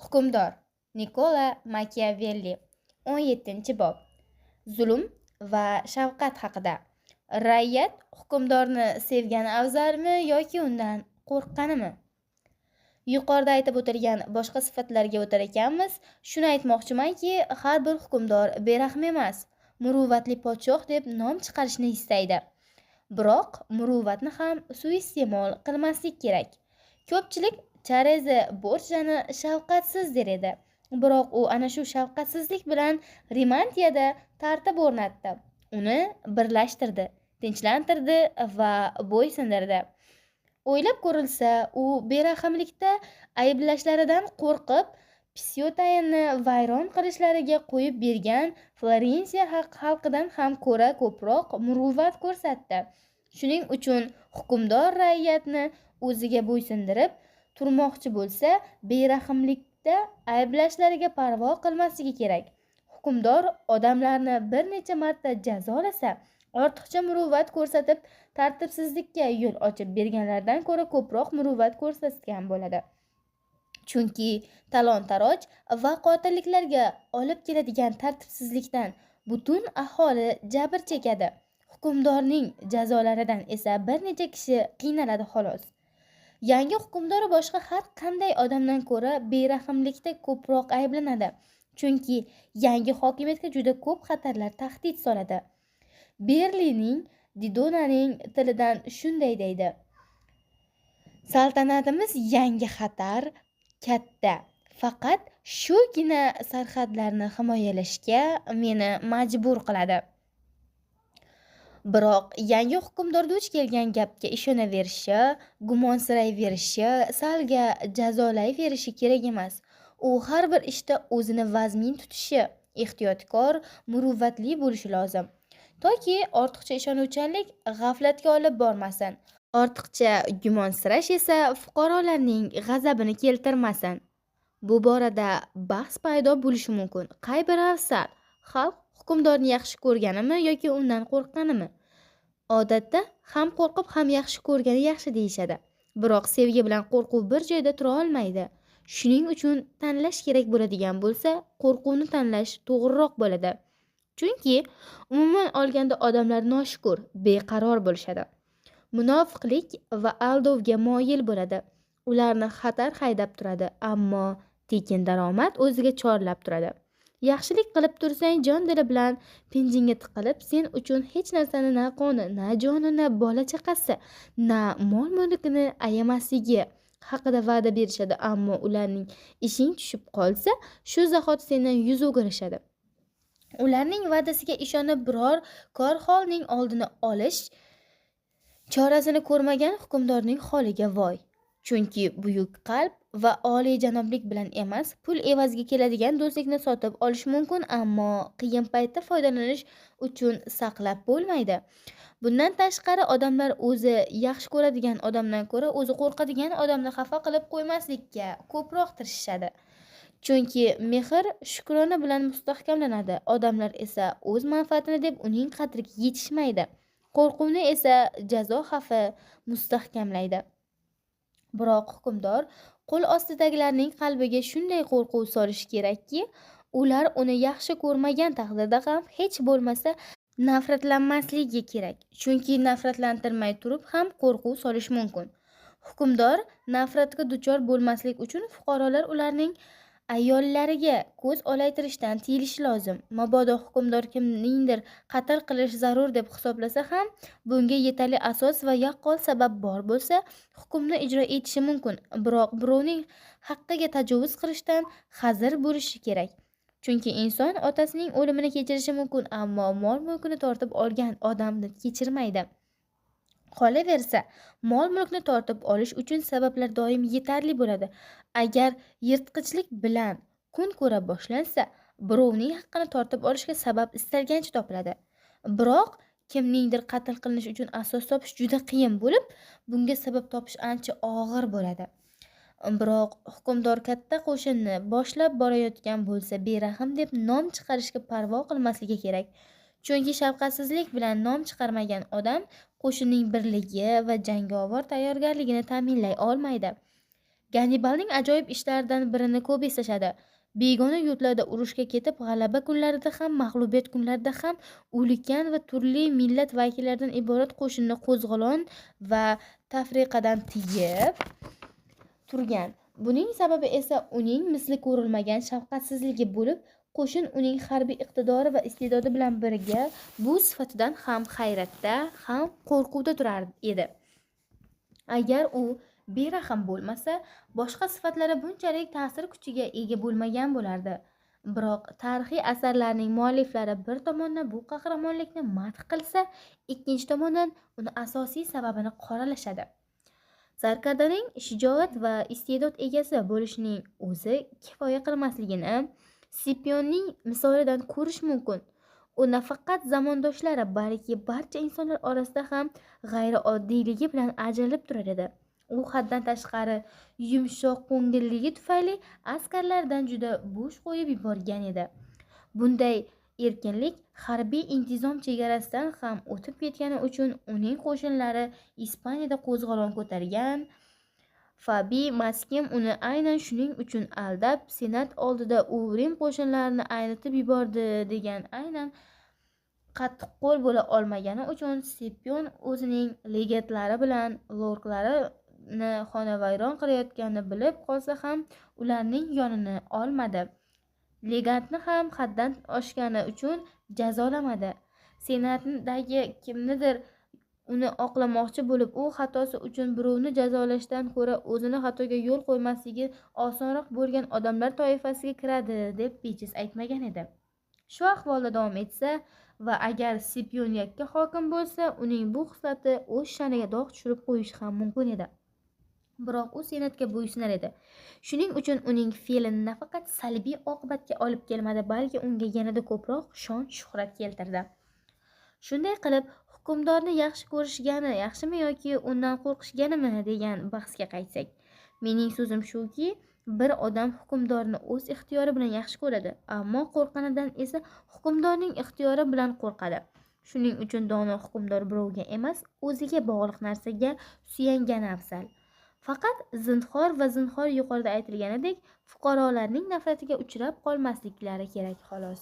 Hukmdor Nikola Makiavelli. 17-bob. Zulm va shafqat haqida. Ra'iyat hukmdorni sevgani afzalmi yoki undan qo'rqqanimi? Yuqorida aytib o'tilgan boshqa sifatlarga o'tar ekanmiz, shuni aytmoqchimanki, har bir hukmdor berahm emas, muruvvatli podshoh deb nom chiqarishni istaydi. Biroq muruvvatni ham suiiste'mol qilmaslik kerak. Ko'pchilik Chareze Borjani shafqatsiz der edi. Biroq u ana shu shafqatsizlik bilan Rimantiyada tartib o'rnatdi. Uni birlashtirdi, tinchlantirdi va bo'ysundirdi. O'ylab ko'rilsa, u berahmlikda ayblashlaridan qo'rqib, Pisyotayni vayron qilishlariga qo'yib bergan Florensiya xalqidan ham ko'ra ko'proq muruvvat ko'rsatdi. Shuning uchun hukmdor ra'iyatni o'ziga bo'ysundirib turmoqchi bo'lsa, berahmlikda ayblashlariga parvo qilmasligi kerak. Hukmdor odamlarni bir necha marta jazolasa, ortiqcha muruvvat ko'rsatib, tartibsizlikka yo'l ochib berganlardan ko'ra ko'proq muruvvat ko'rsatgan bo'ladi. Chunki talon-taroj va qotilliklarga olib keladigan tartibsizlikdan butun aholi jabr chekadi. Hukmdorning jazolaridan esa bir necha kishi qiynaladi xolos. Yangi hukmdor boshqa har qanday odamdan ko'ra berahmlikda ko'proq ayblanadi. Chunki yangi hokimiyatga juda ko'p xatarlar tahdid soladi. Berlining Didonaning tilidan shunday deydi: Saltanatimiz yangi xatar katta. Faqat shugina sarhadlarni himoyalashga meni majbur qiladi. Biroq yangi hukmdor duch kelgan gapga ishonaverishi, gumonsirayverishi, salga jazolayverishi kerak emas. U har bir ishda o'zini vazmin tutishi, ehtiyotkor, muruvvatli bo'lishi lozim. Toki ortiqcha ishonuvchanlik g'aflatga olib bormasin. Ortiqcha gumonsirash esa fuqarolarning g'azabini keltirmasin. Bu borada bahs paydo bo'lishi mumkin. Qay biri afzal? Xalq hukmdorni yaxshi ko'rganimi yoki undan qo'rqqanimi? Odatda ham qo'rqib ham yaxshi ko'rgani yaxshi deyishadi. Biroq sevgi bilan qo'rquv bir joyda tura olmaydi. Shuning uchun tanlash kerak bo'ladigan bo'lsa, qo'rquvni tanlash to'g'riroq bo'ladi. Chunki umuman olganda odamlar noshukur, beqaror bo'lishadi. Munofiqlik va aldovga moyil bo'ladi. Ularni xatar haydab turadi, ammo tekin daromad o'ziga chorlab turadi. Yaxshilik qilib tursang, jon dili bilan pinjingga tiqilib, sen uchun hech narsani, na qoni, na joni, na bola chaqasi, na mol mulkini ayamasligi haqida va'da berishadi, ammo ularning ishing tushib qolsa, shu zahoti sendan yuz o'girishadi. Ularning va'dasiga ishonib biror kor holning oldini olish chorasini ko'rmagan hukmdorning holiga voy. Chunki buyuk qalb va oliyjanoblik bilan emas, pul evaziga keladigan do'stlikni sotib olish mumkin, ammo qiyin paytda foydalanish uchun saqlab bo'lmaydi. Bundan tashqari, odamlar o'zi yaxshi ko'radigan odamdan ko'ra o'zi qo'rqadigan odamni xafa qilib qo'ymaslikka ko'proq tirishishadi. Chunki mehr shukrona bilan mustahkamlanadi. Odamlar esa o'z manfaatini deb uning qadriga yetishmaydi. Qo'rquvni esa jazo xavfi mustahkamlaydi. Biroq hukmdor qo'l ostidagilarning qalbiga shunday qo'rquv solishi kerakki, ular uni yaxshi ko'rmagan taqdirda ham hech bo'lmasa nafratlanmasligi kerak. Chunki nafratlantirmay turib ham qo'rquv solish mumkin. Hukmdor nafratga duchor bo'lmaslik uchun fuqarolar ularning ayollariga ko'z olaytirishdan tiyilishi lozim. Mabodo hukmdor kimningdir qatl qilish zarur deb hisoblasa ham, bunga yetarli asos va yaqqol sabab bor bo'lsa, hukmni ijro etishi mumkin. Biroq birovning haqqiga tajovuz qilishdan hazir bo'lishi kerak. Chunki inson otasining o'limini kechirishi mumkin, ammo mol-mulkini tortib olgan odamni kechirmaydi. Qolaversa, mol-mulkni tortib olish uchun sabablar doim yetarli bo'ladi. Agar yirtqichlik bilan kun ko'ra boshlansa, birovning haqqini tortib olishga sabab istalgancha topiladi. Biroq kimningdir qatl qilinishi uchun asos topish juda qiyin bo'lib, bunga sabab topish ancha og'ir bo'ladi. Biroq hukmdor katta qo'shinni boshlab borayotgan bo'lsa, berahm deb nom chiqarishga parvo qilmasligi kerak. Chunki shafqatsizlik bilan nom chiqarmagan odam qo'shinning birligi va jangovar tayyorgarligini ta'minlay olmaydi. Gannibalning ajoyib ishlaridan birini ko'p eslashadi. Begona yurtlarda urushga ketib, g'alaba kunlarida ham, mag'lubiyat kunlarida ham ulkan va turli millat vakillaridan iborat qo'shinni qo'zg'olon va tafriqadan tiyib turgan. Buning sababi esa uning misli ko'rilmagan shafqatsizligi bo'lib, qo'shin uning harbiy iqtidori va iste'dodi bilan birga bu sifatidan ham hayratda, ham qo'rquvda turar edi. Agar u berahm bo'lmasa, boshqa sifatlari bunchalik ta'sir kuchiga ega bo'lmagan bo'lardi. Biroq tarixiy asarlarning mualliflari bir tomondan bu qahramonlikni madh qilsa, ikkinchi tomondan uni asosiy sababini qoralashadi. Sarkardaning shijoat va iste'dod egasi bo'lishining o'zi kifoya qilmasligini Sipionning misolidan ko'rish mumkin. U nafaqat zamondoshlari, balki barcha insonlar orasida ham g'ayrioddiyligi bilan ajralib turar edi. U haddan tashqari yumshoq ko'ngilliligi tufayli askarlardan juda bo'sh qo'yib yuborgan edi. Bunday erkinlik harbiy intizom chegarasidan ham o'tib ketgani uchun uning qo'shinlari Ispaniyada qo'zg'olon ko'targan. Fabiy Maskim uni aynan shuning uchun aldab, Senat oldida u Rim qo'shinlarini aynitib yubordi degan. Aynan qattiqqo'l bo'la olmagani uchun Sipion o'zining legatlari bilan lorklarini xonavayron qilayotganini bilib qolsa ham ularning yonini olmadi. Legatni ham haddan oshgani uchun jazolamadi. Senatdagi kimnidir uni oqlamoqchi bo'lib, u xatosi uchun birovni jazolashdan ko'ra o'zini xatoga yo'l qo'ymasligi osonroq bo'lgan odamlar toifasiga kiradi deb bejiz aytmagan edi. Shu ahvolda davom etsa va agar Sipion yakka hokim bo'lsa, uning bu xislati o'z sha'niga dog' tushirib qo'yishi ham mumkin edi. Biroq u senatga bo'ysunar edi. Shuning uchun uning fe'li nafaqat salbiy oqibatga olib kelmadi, balki unga yanada ko'proq shon-shuhrat keltirdi. Shunday qilib, hukmdorni yaxshi ko'rishgani yaxshimi yoki undan qo'rqishganimi degan bahsga qaytsak, mening so'zim shuki, bir odam hukmdorni o'z ixtiyori bilan yaxshi ko'radi, ammo qo'rqqanidan esa hukmdorning ixtiyori bilan qo'rqadi. Shuning uchun dono hukmdor birovga emas, o'ziga bog'liq narsaga suyangani afzal. Faqat zinhor va zinhor yuqorida aytilganidek fuqarolarning nafratiga uchrab qolmasliklari kerak xolos.